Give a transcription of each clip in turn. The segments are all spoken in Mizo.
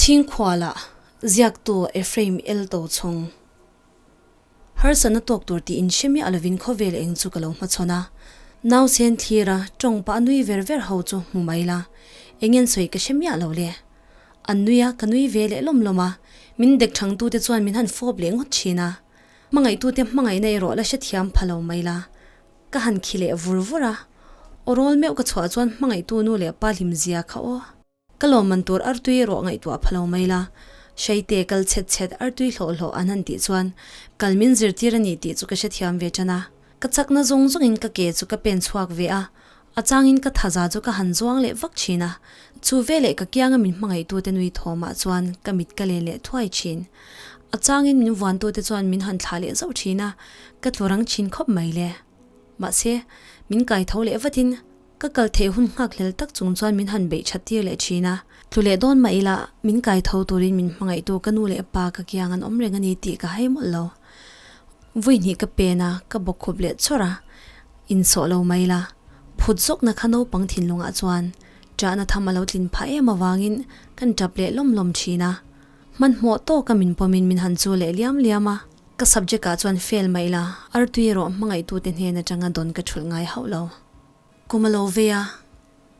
Chhingkhuala ziaktu Ephraim El Tochhawng. Harsatna tawk tur tih inhre miah lovin khawvel eng chu ka lo hmachhawn a. Nausen thlira tawng pah nui ver ver ho chu hmu mai la, engen sawi ka hre miah lo le. An nui a, ka nui ve leh lawm lawm a, min dek thangtute chuan min han fawp leh ngawt thin a. Hmangaihtute hmangaihna erawh la hrethiam pha lo mai la. Ka han khi leh vur vur a, aw rawl meuh ka chhuah chuan hmangaihtu nu leh pa hlim zia kha aw. Ka lawmman tur artui erawh ngaihtuah pha lo mai la, Hreite kal chhet chhet artui hlawh hlawh an han tih chuan kal min zirtir a ni tih chu ka hrethiam ve tan a. Ka chakna zawng zawngin ka ke chu ka pen chhuak ve a, a changin ka thaza chu ka han zuang leh vak thin a, chu veleh ka kianga min hmangaihtute nui thawmah chuan ka mit ka len leh thuai thin. A changin min vuantute chuan min han thlah leh zauh thin a, ka tlu rang thin khawp mai le. Mahse, min kai tho leh vatin ka kal theih hun nghak hlel tak chung chuan min han beih that tir leh thin a. Tlu leh dawn mah ila, min kai tho turin min hmangaihtu ka nu leh pa ka kiang an awm reng a ni tih ka hai mawlh lo. Vui hnih ka pen a, ka bawk khup leh chawrh a, insawh lo mai la. Phut zawkna kha naupang thinlungah chuan ṭahna tham a lo tlin phah em avangin kan ṭap leh lawm lawm thin a. Hmanhmawh tawka min pawmin min han chu leh liam liam a, ka subject ah chuan fail mai la, artui erawh hmangaihtute hnen atanga dawn ka thulh ngai hauh lo. Kum a lo vei a,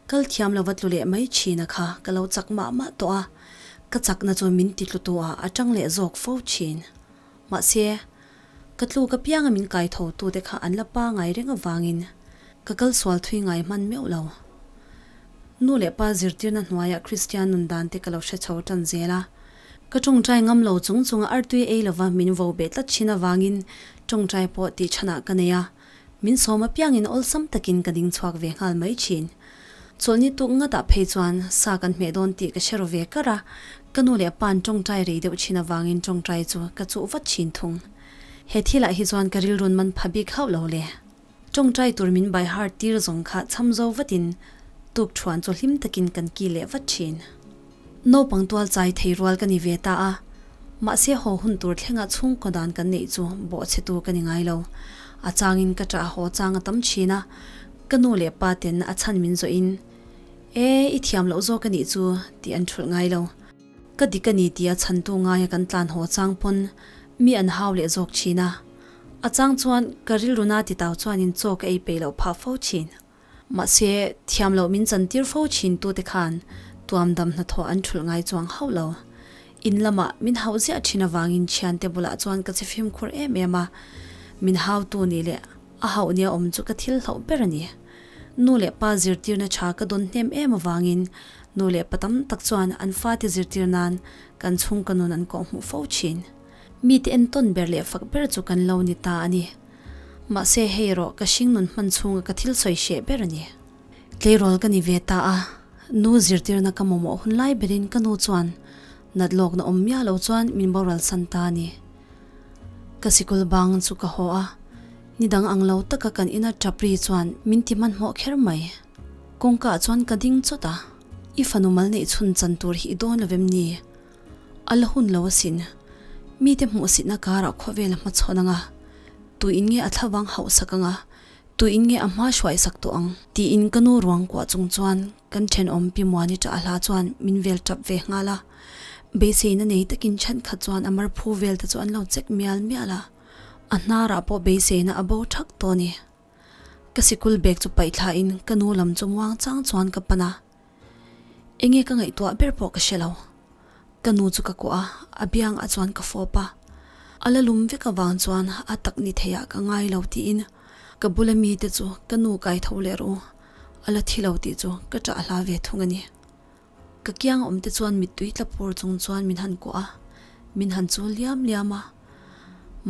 kal thiam lova tlu leh mai thin a kha ka lo chak mah mah tawh a, ka chakna chu min ti tlu tu ah a tang leh zawk fo thin. Mahse, ka tluk apianga min kai tho tute kha an la pangai reng avangin ka kal sual thui ngai hman meuh lo. Nu leh pa zirtirna hnuaiah Kristian nun dan te ka lo hre chho tan zel a. Ka tawngtai ngam lo chung chunga artui ei lova min vo beh tlat thin avangin tawngtai pawh tih chhanah ka nei a, min sawm apiangin awlsam takin ka ding chhuak ve nghal mai thin. Chawlhni tuk ngatah phei chuan sa kan hmeh dawn tih ka hre ru ve kar a, ka nu leh pa'n tawngtai rei deuh thin avangin tawngtai chu ka chuh vat thin thung. He thilah hi chuan ka rilrun man pha bik hauh lo le. Tawngtai tur min by heart tir zawng kha cham zo vatin tuk thuan chu hlim takin kan ki leh vat thin. Naupang tual chai thei rual ka ni ve ta a, mahse haw hun tur thlengah chhungkaw dan kan neih chu bawhchhe tu ka ni ngai lo. A changin ka ṭah haw chang a tam thin a, ka nu leh pa ten a chhan min zawhin, E, i thiam loh zawk a nih chu tih an thulh ngai lo. Ka dik a ni tia chhantu ngaia kan tlan haw chang pawn mi an hau leh zawk thin a. A chang chuan ka rilru na ti tau chuanin chaw ka ei peih loh phah fo thin. Mahse, thiam loh min chantir fo thin tute khan tuam dam hnathawh an thulh ngai chuang hauh lo. In lamah min hauh ziah thin avangin thiante bulah chuan ka che fimkhur em em a, min hautu nih leh a hauh nia awm chu ka thil hlauh ber a ni. Nu leh pa zirtirna tha ka dawn hnem em avangin nu leh pa tam tak chuan an fate zirtir nan kan chhungkaw nun an kawhhmuh fo thin. Mite entawn ber leh fak ber chu kan lo ni ta a ni. Mahse hei erawh ka hringnun hman chhunga ka thil sawi hreh ber a ni. Tleirawl ka ni ve ta a, nu zirtirna ka mamawh hun lai berin ka nu chuan nat lawkna awm miah lo chuan min boral san ta a ni. Ka sikul bang chu ka haw a, ni dang ang lo taka kan ina tap ri chuan min ti hmanhmawh kher mai. Kawngka ah chuan ka ding chawt a, I fanu mal neih chhun chan tur hi i dawn lo vem ni? A la hun lo asin. Mite hmuhsitna karah khawvel a hmachhawn ang a, tuin nge a thlavang hauh sak ang a, tuin nge a hma hruai sak tawh ang? Tiin ka nu ruang kuah chung chuan kan thenawm Pi Muani ṭah hla chuan min vel ṭap ve nghal a. Beiseina nei takin thenkhat chuan a mar phu vel te chu an lo check mial mial a, a hnarah pawh beiseina a bo ṭhak tawh a ni. Ka sikul bag chu paih thlain ka nu lam chu muang chang chuan ka pan a. Enge ka ngaihtuah ber pawh ka hre lo. Ka nu chu ka kuah a, a biang ah chuan ka fawp a. A la lum vek avang chuan a tak ni thei ah ka ngai lo tiin ka bula mite chu ka nu kai tho leh rawh u, a la thi lo tih chu ka ṭah hla ve thung a ni. Ka kiang awm te chuan mittui tla pur chung chuan min han kuah a, min han chul liam liam a.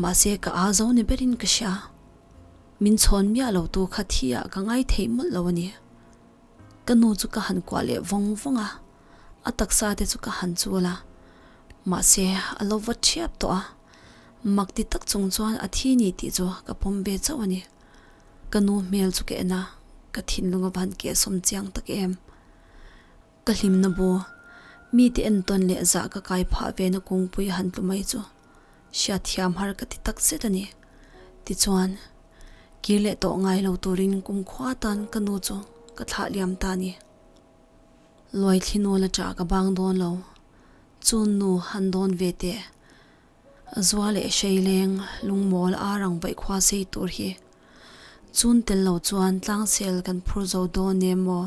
Mahse ka aa zo ni berin ka hria. Min chhawn miah lo tu kha thi ah ka ngai theih mawlh lo a ni. Ka nu chu ka han kuah leh vawng vawng a, a taksa te chu ka han chul a, mahse a lo va thiap tawh a, mak ti tak chung chuan a thi ni tih chu ka pawm ve chauh a ni. Ka nu hmel chu ka en a, ka thinlung a van kehsawm chiang tak em. Ka hlimna bu, mite entawn leh zah ka kai phah ve na kungpui a han tlu mai chu hriatthiam har ka ti tak zet a ni. Tichuan, kir leh tawh ngai lo turin kumkhua tan ka nu chu ka thlah liam ta a ni. Luaithli nawl a chah ka bang dawn lo. Chun nu han dawn ve teh. Zua leh hreileng lungmawl ar ang vaih khua sei tur hi. Chun tel lo chuan tlangsel kan phur zo dawn em maw?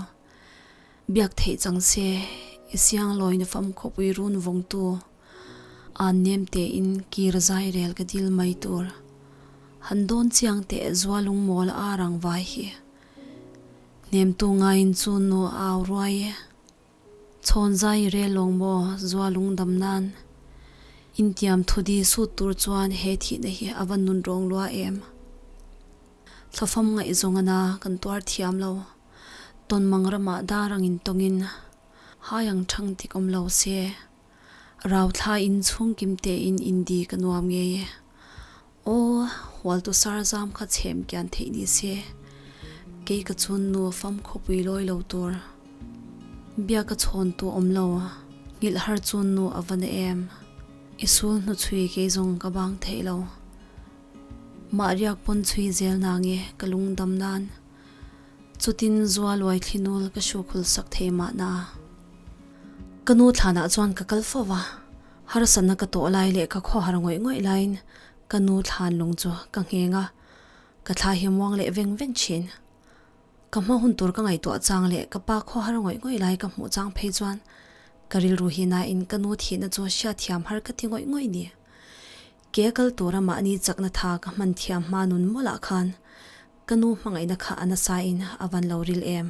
Biak theih chang se i siang lawina fam khawpui run vawngtu an nem tein kir zai rel ka dil mai tur. Han dawn chiang teh zua lungmawl ar ang vai hi. Hnemtu ngaiin chun nu a au ruai e. Chhawn zai i rel lawng maw zua lungdam nan? Intiam thudi sut tur chuan he thihna hi a va nun rawng lua em? Thlawfam ngaihzawng ana kan tuar thiam lo. Tawnmang ramah dar angin tawngin hai ang thang tik awm lo se. Rauthla in chhungkim tein indi ka nuam ngei e. Aw, hualtu sar zam kha chhem kian theih ni se, kei ka chun nu fam khawpui lawi lo tur. Bia ka chhawn tu awm lo, nghilh har chun nu a va na em. I sul hnu chhui kei zawng ka bang theih lo. Mah riak pawn chhui zel na nge ka lung dam nan. Chutin zua luai thlinul ka hrukhul sak thei mahna. Ka nu thlanah chuan ka kal fo va. Harsatna ka tawh lai leh ka khawhar ngawih ngawih laiin ka nu thlan lung chu ka ngheng a, ka thla hi muang leh veng veng thin. Ka hma hun tur ka ngaihtuah chang leh ka pa khawhar ngawih ngawih lai ka hmuh chang phei chuan ka rilru hi nain ka nu thihna chu hriatthiam har ka ti ngawih ngawih ni. Ke kal tura mahni chakna tha ka hman thiam hma nun mawlah khan ka nu hmangaihna kha a nasain a van lo ril em.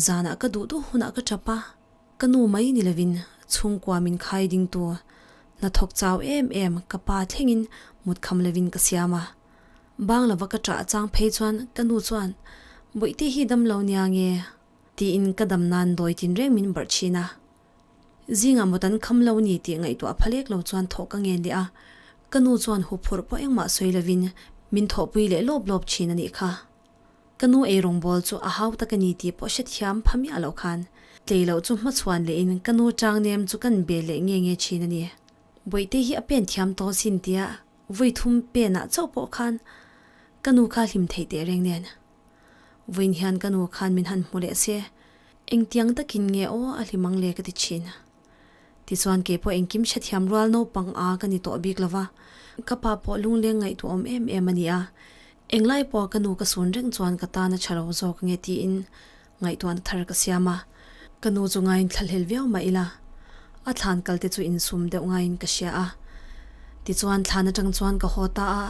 Zanah ka duh duh hunah ka tap a, ka nu mai ni lovin chhungkua min khai dingtu hnathawk chau em em ka pa thlengin mut kham lovin ka siam a. Bang lova ka ṭah chang phei chuan ka nu chuan, Bawihte hi dam lo nia nge? tiin ka dam nan dawi tinreng min barh ṭhin a. Zingah mut an kham lo ni tih ngaihtuah phalek lo chuan thawh ka ngen leh a, ka nu chuan huphurh pawh engmah sawi lovin min thawhpui leh lawp lawp ṭhin a nih kha. Ka nu eirawngbawl chu a hau tak a ni tih pawh hrethiam pha miah loh khan tlei loh chu hmachhuan lehin ka nu chang nem chu kan bel leh nge nge thin a ni. Bawihte hi a pen thiam tawh sin tia vawi thum penah chauh pawh khan ka nu kha hlim theih teh reng nen. Vawiin hian ka nu khan min han hmu leh se engtiang takin nge aw a hlim ang le ka ti thin. Tichuan kei pawh engkim hrethiam rual naupang a ka ni tawh bik lova, ka pa pawh lungleng ngaihtuahawm em em a ni a, Englai pawh ka nu ka sun reng chuan ka tan a tha lo zawk nge tiin ngaihtuahna thar ka siam a, ka nu chu ngaiin thlahlel viau mah ila a thlan kal te chu insum deuh ngaiin ka hria a. Tichuan thlan atang chuan ka haw ta a,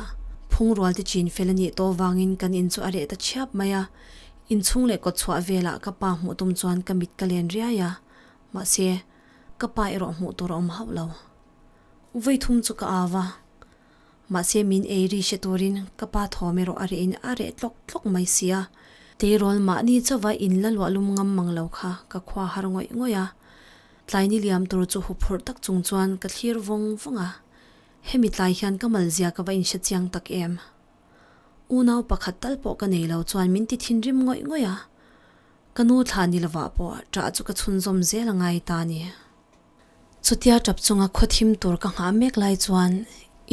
phungrual te chin fel a nih tawh vangin kan in chu a reh ta chhiap mai a, inchhung leh kawtchhuah velah ka pa hmuh tum chuan ka mit ka len riai a, mahse ka pa erawh hmuh tur a awm hauh lo. Vawi thum chu ka au a. Mahse min ei ri hre turin ka pa thawm erawh a reh in a reh tlawk tlawk mai si a. Tleirawl mahni chauva in la luah lum ngam mang lo kha ka khua har ngawih ngawih a. Tlai ni liam tur chu huphurh tak chung chuan ka thlir vawng vawng a. Hemi tlai hian ka mal zia ka va inhre chiang tak em. Unau pakhat tal pawh ka nei lo chuan min ti thinrim ngawih ngawih a. Ka nu thla ni lovah pawh ṭah chu ka chhunzawm zel a ngai ta ni. Chutia tap chunga khaw thim tur ka nghah mek lai chuan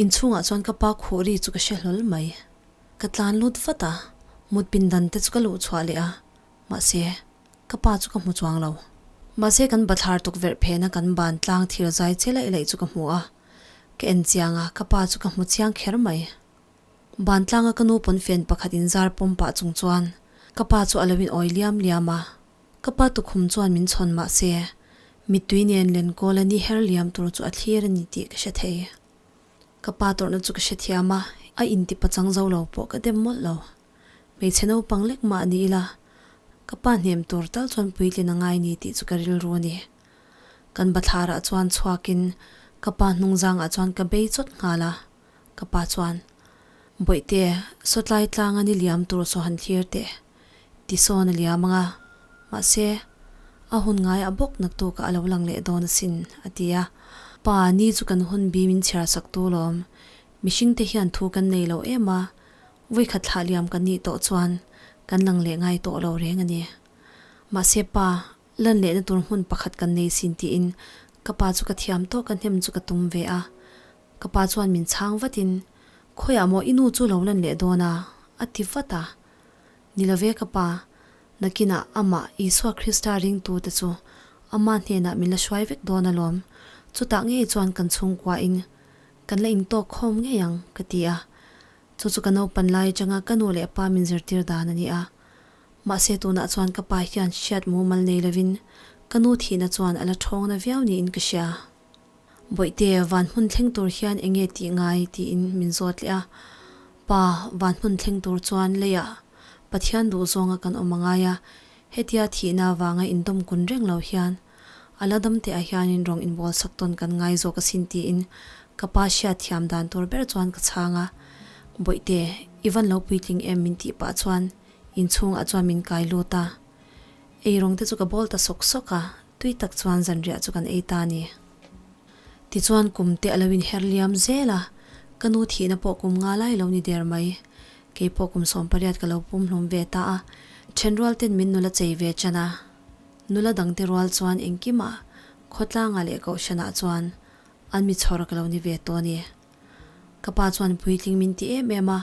inchhungah chuan ka pa khuh ri chu ka hre hlawl mai. Ka tlan lut vat a, mut pindan te chu ka luh chhuah leh a, mahse ka pa chu ka hmu chuang lo. Mahse kan bathlar tukverh phena kan ban tlang thir zai che laih laih chu ka hmu a, ka en chiang a, ka pa chu ka hmu chiang kher mai. Ban tlanga ka nu pawnfen pakhat inzar pawm pah chung chuan ka pa chu a lo in awi liam liam a. Ka pa tukhum chuan min chhawn mah se, mittui nen lenkawl a ni her liam tur chu a thlir a ni tih ka hre thei. Ka pa tawrhna chu ka hre thiam a, a inti pachang zo lo pawh ka dem mawlh lo. Hmeichhe naupang lek mah ni ila, ka pa hnem tur tal chuan puitlin a ngai ni tih chu ka rilru a ni. Kan bathlarah chuan chhuakin ka pa hnungzangah chuan ka bei chawt nghal a, ka pa chuan, Bawihte, sawtlai tlanga ni liam tur saw han thlir teh. Ti sawn a liam ang a, mahse, a hun ngai a bawk naktuk a lo lang leh dawn asin, a ti a. Pa, ni chu kan hun bi min chhiar sak tu lawm. Mihring te hian thu kan nei lo em a, vawikhat thlah liam kan nih tawh chuan kan lang leh ngai tawh lo reng a ni. Mahse, pa, lan lehna tur hmun pakhat kan nei sin tiin ka pa chu ka thiam tawk a hnem chu ka tum ve a. Ka pa chuan min chhang vatin, Khawiah maw i nu chu lo lan leh dawn a? a ti vat a. Ni lo ve ka pa, nakinah amah Isua Krista ringtute chu Ama hnenah min la hruai vek dawn alawm. Chutah ngei chuan kan chhungkuain kan la intawk khawm ngei ang, ka ti a. Chu chu ka naupan lai atanga ka nu leh pa min zirtir dan a ni a. Mahse tunah chuan ka pa hian hriat mumal nei lovin ka nu thihna chuan a la thawngna viau niin ka hria. Bawihte, van hmun thleng tur hian eng nge tih ngai? tiin min zawt leh a. Pa, van hmun thleng tur chuan leiah Pathian duh zawnga kan awm a ngai a, hetia thihna avanga indawm kun reng lo hian a la dam teh ah hianin rawng inbawl sak tawn kan ngai zawk asin tiin ka pa hriat thiam dan tur ber chuan ka chhang a. Bawihte, i van lo puitling em min tih pah chuan inchhungah chuan min kai lut a. Eirawng te chu ka bawl ta sawk sawk a, Tui tak chuan zanriah chu kan ei ta a ni. Tichuan kum te a lo inher liam zel a, ka nu thihna pawh kum nga lai lo ni der mai. Kei pawh kum 18 ka lo pum hlum ve ta a, thenrual ten min nula chei ve chan a. Nula dangte rual chuan engkimah, khawtlangah leh kohhranah chuan an mi chhawr ka lo ni ve tawh a ni. Ka pa chuan puitling min ti em em a,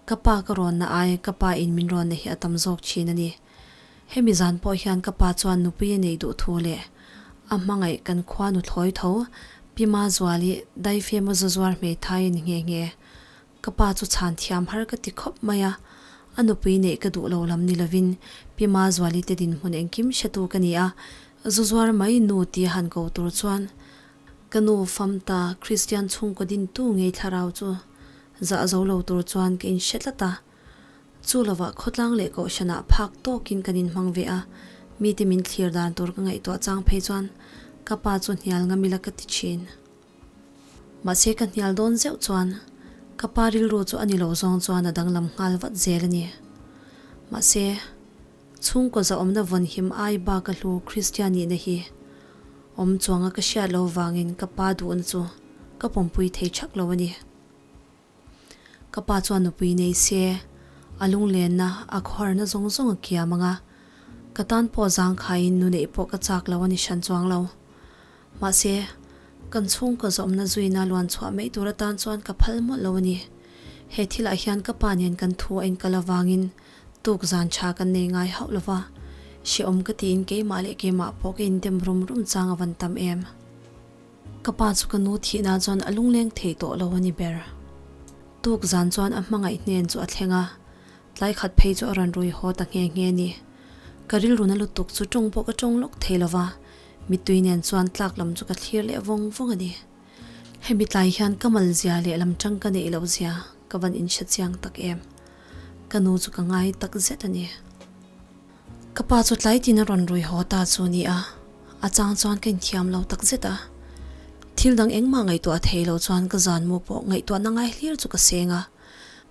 ka pa ka rawnna ai ka pa in min rawnna hi a tam zawk thin a ni. Hemi zan pawh hian ka pa chuan nupui a neih duh thu leh a hmangaih kan khua nuthlawi tho Pi Mazuali daifema zazuar hmeithai a ni nghe nghe. Ka pa chu chhan thiam har ka ti khawp mai a, a nupui neih ka duh lo lam ni lovin Pi Mazuali te dinhmun engkim hretu ka ni a, zuzuar mai nu tia han ko tur chuan Ka nu famta Kristian chhungkaw dintu ngei thlarau chu zah zo lo tur chuan ka inhre tlat a. Chu lovah khawtlang leh kohhranah phak tawkin kan inhmang ve a, mite min thlir dan tur ka ngaihtuah chang phei chuan ka pa chu hnial ngam ila ka ti thin. Mahse ka hnial dawn zeuh chuan ka pa rilru chu a ni lo zawng chuan a danglam nghal vat zel a ni. Mahse. Chhungkaw zahawmna vawnhim ai bak a hlu Kristian nihna hi awm chuanga ka hriat lo vangin ka pa duhna chu ka pawmpui thei thak lo a ni. Ka pa chuan nupui nei se, a lunglenna, a khawharna zawng zawng a kiam ang a, ka tan pawh zangkhaiin nu neih pawh ka chak lo a ni hran chuang lo. Mahse, kan chhungkaw zawmna zuina luan chhuah mai tur atan chuan ka phal mawlh lo a ni. He thilah hian ka pa nen kan thu a inkal avangin tuk zan tha kan nei ngai hauh lo va, hrehawm ka tiin keimah leh keimah pawh ka indem rum rum chang a van tam em. Ka pa chu ka nu thihna chuan a lungleng thei tawh lo a ni ber. Tuk zan chuan a hmangaih hnen chu a thleng a, tlai khat phei chu a rawn rui haw ta nghe nghe a ni. Ka rilruna lutuk chu tawng pawh ka tawng lawk thei lo va, mittui nen chuan tlak lam chu ka thlir leh vawng vawng a ni. Hemi tlai hian ka mal zia leh lam tang ka neih loh zia ka van inhre chiang tak em. Ka nu chu ka ngai tak zet a ni. Ka pa chu tlai tin a rawn rui haw ta chu ni a, a chang chuan ka inthiam lo tak zet a. Thil dang engmah ngaihtuah thei lo chuan ka zan mu pawh ngaihtuahna ngai hlir chu ka seng a.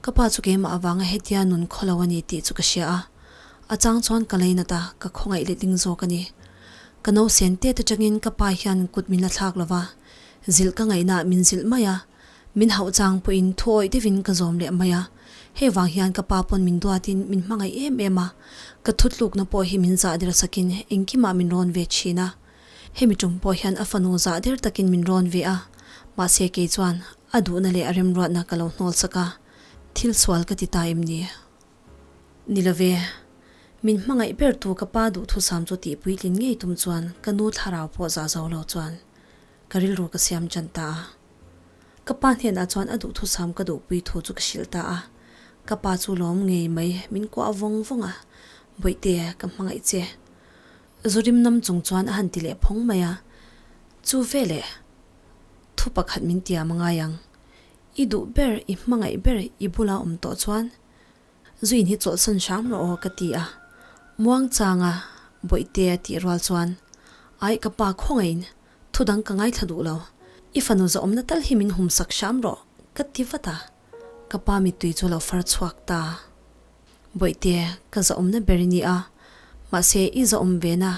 Ka pa chu keimah avanga hetia nun khaw lo a ni tih chu ka hria a, a chang chuan ka leinat a, ka khawngaih letling zawk a ni. Ka nausen tet atangin ka pa hian kut min la thlak lo va, zilh ka ngaihnaah min zilh mai a, min hauh chang pawhin thu awih deuhin ka zawm leh mai a. Hei vang hian ka pa pawn min duatin min hmangaih em em a, ka thutlukna pawh hi min zah der sakin engkimah min rawn ve thin a. Hemi tum pawh hian a fanu zah der takin min rawn ve a, mahse kei chuan a duhna leh a remruatna ka lo hnawl sak a, thil sual ka ti ta em ni? Ni lo ve, min hmangaih ber tu ka pa duhthusam chu tih puitlin ngei tum chuan ka nu thlarau pawh zah zo lo chuan ka rilru ka siam chan ta a. Ka pa hnenah chuan a duhthusam ka duhpui thu chu ka hrilh ta a, ka pa chu lawm ngei mai min kuah vawng vawng a, Bawihte, ka hmangaih che. Zurim nam chung chuan a han ti leh phawng mai a, Chu veleh thu pakhat min tiam a ngai ang. I duh ber, i hmangaih ber i bula awm tawh chuan Zuin hi chawlhsan hram rawh aw ka ti a, muangchanga Bawihte a tih rual chuan Ai ka pa khawngaihin thu dang ka ngaithla duh lo, i fanu zahawmna tal hi min humsak hram rawh ka ti vat a, ka pa mittui chu a lo far chhuak ta. Bawihte ka zahawmna ber i ni a, mahse i zahawm ve na,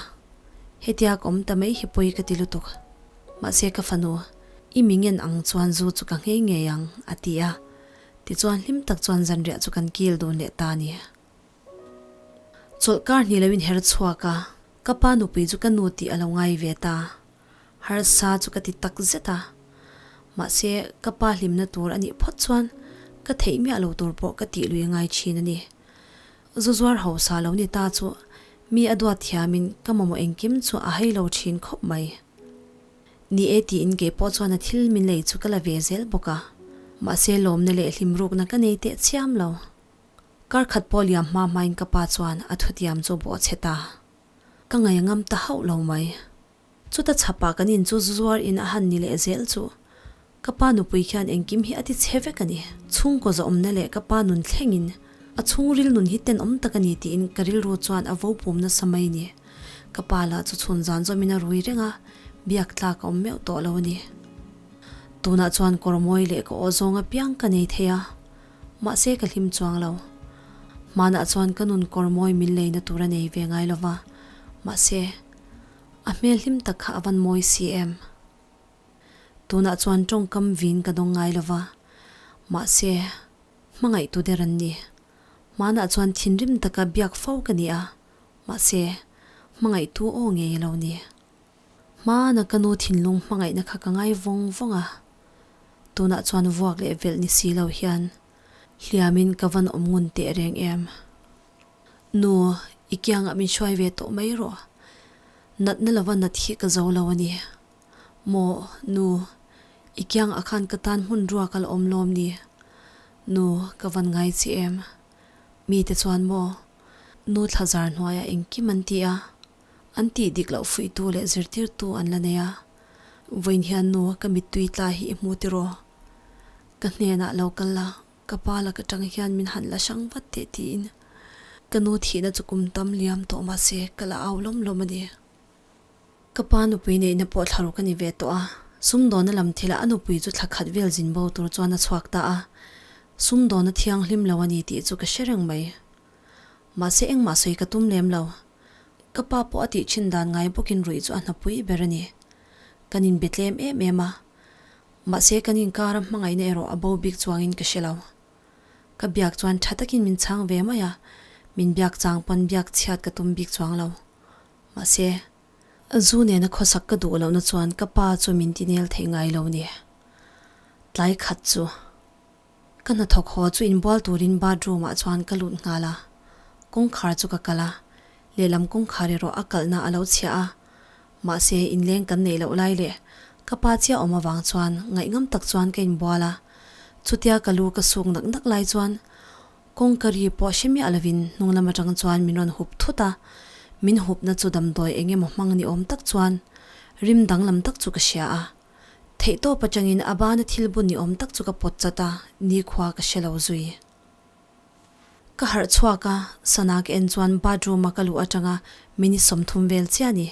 hetia ka awm ta mai hi pawi ka ti lutuk, mahse ka fanu i mi ngen ang chuan zu chu ka nghei ngei ang a ti a. Tichuan hlim tak chuan zanriah chu kan kil dun leh ta a ni. Chawlh kar hnih loin her chhuak a, ka pa nupui chu ka nu tih a lo ngai ve ta. Harsa chu ka ti tak zet a. Mahse, ka pa hlimna tur a nih phawt chuan ka theih miah lo tur pawh ka tih lui ngai thin a ni. Zu zuar hausa lo ni ta chu. Mi a duat thiamin ka mamawh engkim chu a hai lo thin khawp mai. Ni e tiin kei pawh chuan a thil min lei chu ka la ve zel bawk a, mahse lawmna leh hlimrukna ka nei teh chiam lo. Kar khat pawh liam hma hmain ka pa chuan a thutiam chu bawh chhe ta. Ka ngaih ngam ta hauh lo mai. Chuta chhapah kan in chu zuar in a han ni leh zel chu. Ka pa nupui khian engkim hi a ti chhe vek a ni. Chhungkaw zawhawmna leh ka pa nun thlengin a chhungril nun hi tenawm tak a ni tiin ka rilru chuan a vo pum nasa mai ni. Ka pa lah chu chhun zan zawmin a rui reng a, biak tlak a awm meuh tawh lo a ni. Tunah chuan kawr mawi leh ka aw zawng apiang ka nei thei a, mahse ka hlim chuang lo. Hmanah chuan ka nun kawr mawi min leina tur a nei ve ngai lo va, mahse a hmel hlim tak kha a van mawi si em. Tunah chuan tawngkam vin ka dawng ngai lo va, mahse hmangaihtu der an ni. Hmanah chuan thinrim taka biak fo ka ni a, mahse hmangaihtu aw ngei a lo ni. Hmana ka nu thinlung hmangaihna kha ka ngai vawng vawng a, tunah chuan vuak leh velh ni si lo hian hliamin ka van awm ngun teh reng em. Nu, i kiangah min hruai ve tawh mai rawh. Natna lova nat hi ka zo lo a ni. Maw, nu, i kiangah khan ka tan hmun ruak a la awm lawm ni? Nu, ka van ngai chi em? Mite chuan maw, nu thla zar hnuaiah engkim an ti a, an tih dik loh fuihtu leh zirtirtu an la nei a. Vawiin hian nu, ka mittui tla hi i hmu tiraw? Ka hnenah lo kal la, ka pa lak atang hian min han la hrang vat teh tiin ka nu thihna chu kum tam liam tawh mahse ka la au lawm lawm a ni. Ka pa nupui neihna pawh thla ruk a ni ve tawh a, sumdawna lam thilah a nupui chu thla khat vel zin bo tur chuan a chhuak ta a, sumdawna thianghlim lo a ni tih chu ka hre reng mai. Mahse engmah sawi ka tum lem lo. Ka pa pawh a tih thin dan ngai bawkin ruih chu a hnapui ber a ni. Kan inbe tlem em em a, mahse kan inkara hmangaihna erawh a bo bik chuangin ka hre lo. Ka biak chuan tha takin min chhang ve mai a, min biak chang pawn biak chhiat ka tum bik chuang lo. Mahse, zu nena khawsak ka duh lohna chuan ka pa chu min ti nel theih ngai lo ni. Tlai khat chu ka hnathawk haw chu inbual turin bathroom ah chuan ka lut nghal a, kawngkhar chu ka kal a, lehlam kawngkhar erawh a kalhna a lo chhiah a, mahse inleng kan neih loh lai leh ka pa chiah awm avang chuan ngaihngam tak chuan ka inbual a, chutia ka lu ka suk nak nak lai chuan Kawngka ri pawh hre miah lovin hnung lam atang chuan min rawn hup thut a, min hupna chu damdawi eng emaw hmang ni awm tak chuan rim danglam tak chu ka hria a. Theihtawp atangin a bana thil bun ni awm tak chu ka pawt chat a, nikhua ka hre lo zui. Ka harh chhuak a, sana ka en chuan bathroom a ka luh atanga minute 30 vel chiah a ni.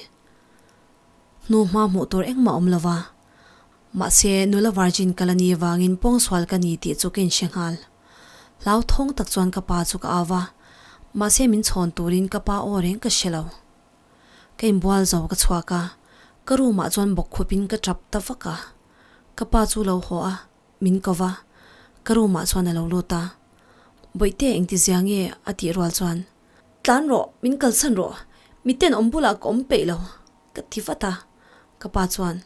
Hnuhma hmuh tur engmah awm lova. Mahse, nula virgin ka la ni vangin pawngsual ka ni tih chu ka inhre nghal. Hlauthawng tak chuan ka pa chu ka au va, mahse min chhawn turin ka pa aw reng ka hre lo. Ka inbual zo ka chhuak a, ka room ah chuan bawk khupin ka tap ta vak a. Ka pa chu lo haw a, min ko va, ka room ah chuan a lo lut a. Bawihte engtizia nge a tih rual chuan, Tlan rawh, min kalsan rawh, miten awm bulah ka awm peih lo, ka ti vat a. Ka pa chuan,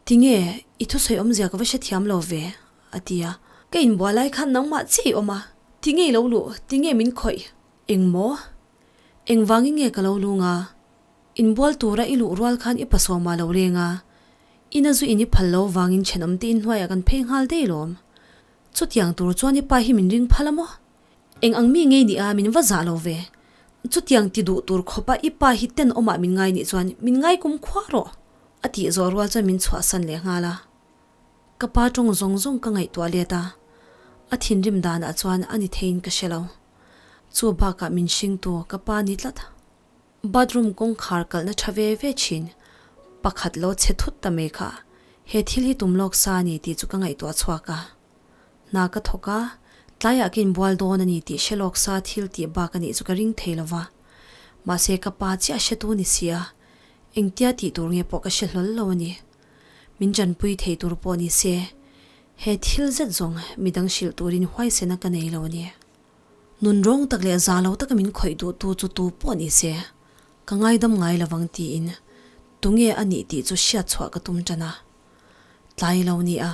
Tinge, i thusawi awmzia ka va hrethiam lo ve, a ti a. Ka inbual lai khan nangmah chiah i awm a, tinge i lo luh, tinge min khawih? Eng maw? Engvangin nge ka lo lung a? Inbual tura i luh rual khan i pasawm ah lo leng a, ina zu in i phal lo vangin thenawm te inhnuaiah kan phei nghal daih lawm. Chutiang tur chuan i pa hi min ring phal a maw? Eng ang mi ngei nia min va zah lo ve. Chutiang ti duh tur khawpa i pa hi tenawmah min ngai nih chuan min ngai kum khua rawh, a tih zawh rual chuan min chhuahsan leh nghal a. Ka pa tawng zawng zawng ka ngaihtuah let a, a thinrim danah chuan a ni theiin ka hre lo. Chu bakah min hringtu ka pa ni tlat. Bathroom kawngkhar kalhna tha ve ve thin, pakhat lo chhe thut ta mai kha he thil hi tum lawk sa a ni tih chu ka ngaihtuah chhuak a. Hna ka thawk a, tlaiah ka inbual dawn a ni tih hre lawk sa thil tih bak a nih chu ka ring thei lo va. Mahse ka pa chiah hretu ni si a, engtia tih tur nge pawh ka hre hlawl lo a ni. Min tanpui thei tur pawh ni se, he thil zet zawng midang hrilh turin huaisena ka nei lo a ni. Nun rawng tak leh za lo taka min khawih duhtu chu tu pawh ni se, ka ngaidam ngai lovang tiin tunge a nih tih chu hriat chhuah ka tum tan a. Tlai lo ni a,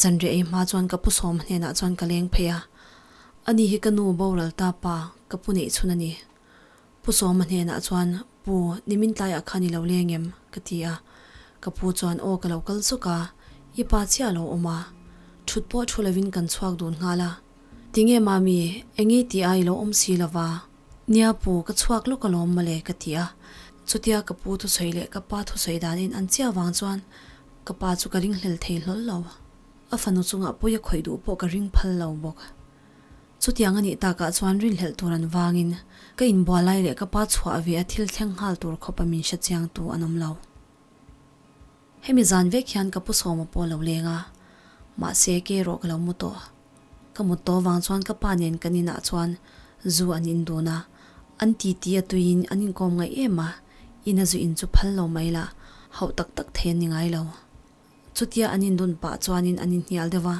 zanriah ei hma chuan ka pu sawm hnenah chuan ka leng phei a, ani hi ka nu boral ta pa ka pu neih chhun a ni. Pu Sawma hnenah chuan, Pu, nimin tlaiah khan i lo leng em? ka ti a. Ka pu chuan, Aw, ka lo kal zawk a, i pa chiah a lo awm a. Thut pawh thu lovin kan chhuak dun nghal a. Tinge Mami, eng i tih a i lo awm si lova? Nia pu, ka chhuak lawk alawm mawle ka ti a. Chutia ka pu thusawi leh ka pa thusawi danin an chiah vang chuan ka pa chu ka ringhlel thei hlawl lo. A fanu chungah pawi a khawih duh pawh ka ring phal lo bawk. Chutiang a nih takah chuan rinhlelh tur an vangin ka inbual lai leh ka pa chhuah ve a thil thleng nghal tur khawpa min hre chiangtu an awm lo. Hemi zan vek hian ka pu Sawma pawh lo leng a, mahse ke erawh ka lo mu tawh. Ka mut tawh vang chuan ka pa nen kan inah chuan zu an in dun a, an titi a tuiin an inkawm ngaih em a, ina zu in chu phal lo mai la, hauh tak tak thei an ni ngai lo. Chutia an indun pah chuanin an inhnial deuh a,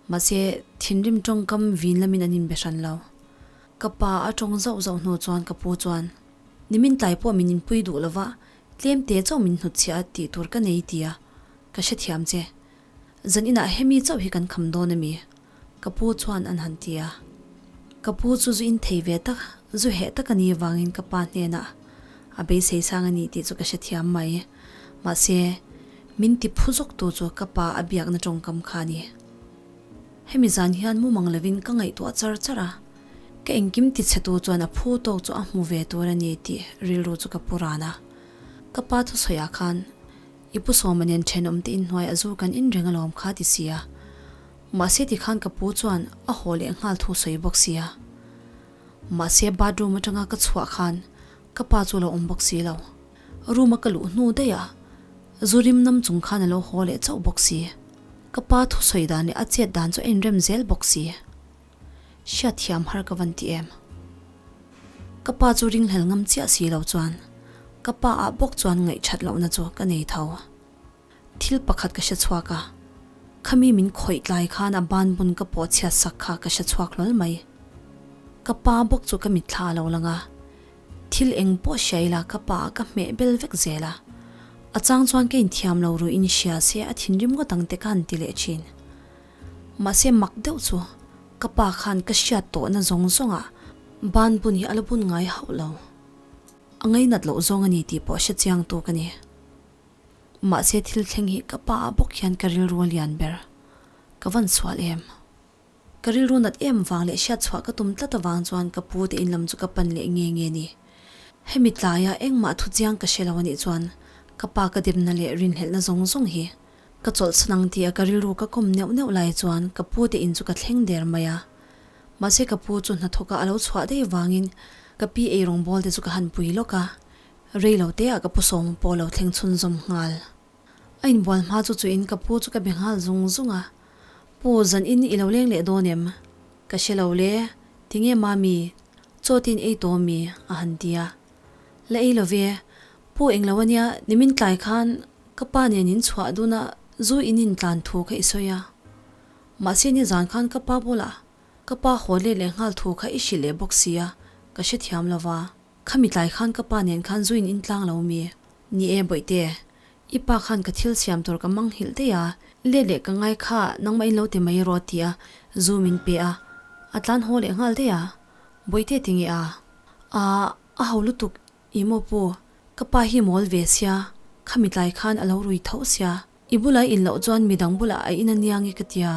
mahse thinrim tawngkam vin lamin an inbe hran lo. Ka pa a tawng zauh zauh hnu chuan ka pu chuan, Nimin tlai pawh min inpui duh lo va, tlem te chauh min hnutchhiah a tih tur ka nei tia ka hrethiam che. Zan inah hemi chauh hi kan kham dawn a mi? Ka pu chuan an han ti a. Ka pu chu zu in thei ve tak, zu heh tak a ni avangin ka pa hnenah a beisei sang a ni tih chu ka hrethiam mai. Mahse, min ti phu zawk tu chu ka pa a biakna tawngkam kha a ni. Hemi zan hian mumang lovin ka ngaihtuah char char a, ka engkim ti chhe tu chuan a phu tawk chu a hmu ve tur a ni tih rilru chu ka pu ran a. Ka pa thusawiah khan I pu Sawma nen thenawm te inhnuai a zu kan in reng alawm kha ti sia. Mahse tikhan ka pu chuan a haw leh nghal thu sawi bawk sia. Mahse bathroom atanga ka chhuah khan ka pa chu a lo awm bawk si lo. Room a ka luh hnu daih a, zu rim nam chung khan a lo haw leh chauh bawk si. Ka pa thusawi dan leh a chet dan chu a inrem zel bawk si. Hriatthiam har ka van ti em? Ka pa chu ringhlel ngam chiah si lo chuan ka pa ah bawk chuan ngaihthat lohna chu ka nei tho. Thil pakhat ka hre chhuak a, khami min khawih tlai khan a ban bun ka pawh chhiat sak kha ka hre chhuak hlawl mai. Ka pa bawk chu ka mitthla a lo lang a, thil eng pawh hria ila ka pa ah ka hmeh bel vek zel a. A chang chuan ka inthiam lo ruih in hria se a thinrim ngawt ang te ka han ti leh thin. Mahse mak deuh chu ka pa khan ka hriat tawhna zawng zawngah ban bun hi a la bun ngai hauh lo. A ngainat loh zawng a ni tih pawh hre chiang tu ka ni. Mahse thil thleng hi ka pa ah bawk hian ka rilru a lian ber. Ka van sual em. Ka rilru nat em vang leh hriat chhuah ka tum tlat avang chuan ka pu te in lam chu ka pan leh nge nge ni. Hemi tlaia engmah thu chiang ka hre lo a nih chuan ka pa ka demna leh rinhlelhna zawng zawng hi Ka chawlhsan ang tia ka rilru ka kawm neuh neuh lai chuan ka pu te in chu ka thleng der mai a. Mahse ka pu chu hnathawk ah a lo chhuah daih vangin ka pi eirawng bawl te chu ka han pui lawk a. Rei lo te ah ka pu sawm pawh lo thleng chhunzawm nghal. A inbual hma chu chuin ka pu chu ka be nghal zung zung a. Pu, zan in i lo leng leh dawn em? Ka hre lo le, tinge mami, chaw tin ei tawh mi? a han ti a. La ei lo ve, pu englo ania nimin tlai khan Ka pa nen in chhuah dun a, zu in intlan thu kha i sawi a. Mahse nizan khan ka pa bulah ka pa haw let leh nghal thu kha i hrilh leh bawk si a, ka hrethiam lo va. Khami tlai khan ka pa nen khan zu in intlang lo mi? Ni e Bawihte, i pa khan ka thil siam tur ka manghilh daih a, let leh ka ngai kha nangmah in lo ti mai rawh ti a zu min pe a, a tlan haw leh nghal daih a. Bawihte tinge a? Aa, a ho lutuk I maw pu, ka pa hi mawl ve sia, khami tlai khan a lo rui tho sia, i bula in loh chuan midang bulah a in ania nge ka tia,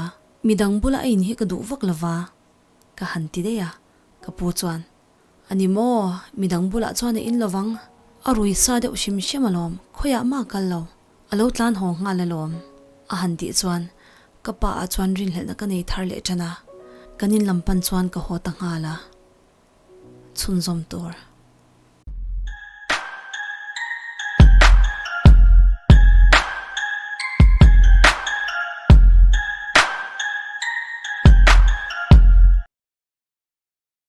midang bula a in hi ka duh vak lova, ka han ti daih a, ka pu chuan, A ni maw, midang bulah chuan a in lovang, a rui sa deuh hrim hrim alawm, khawiah mah kal lo, a lo tlan haw nghal alawm, a han tih chuan ka pa ah chuan rinhlelhna ka nei thar leh tan a, kan in lam pan chuan ka haw ta nghal a, chhunzawm tur.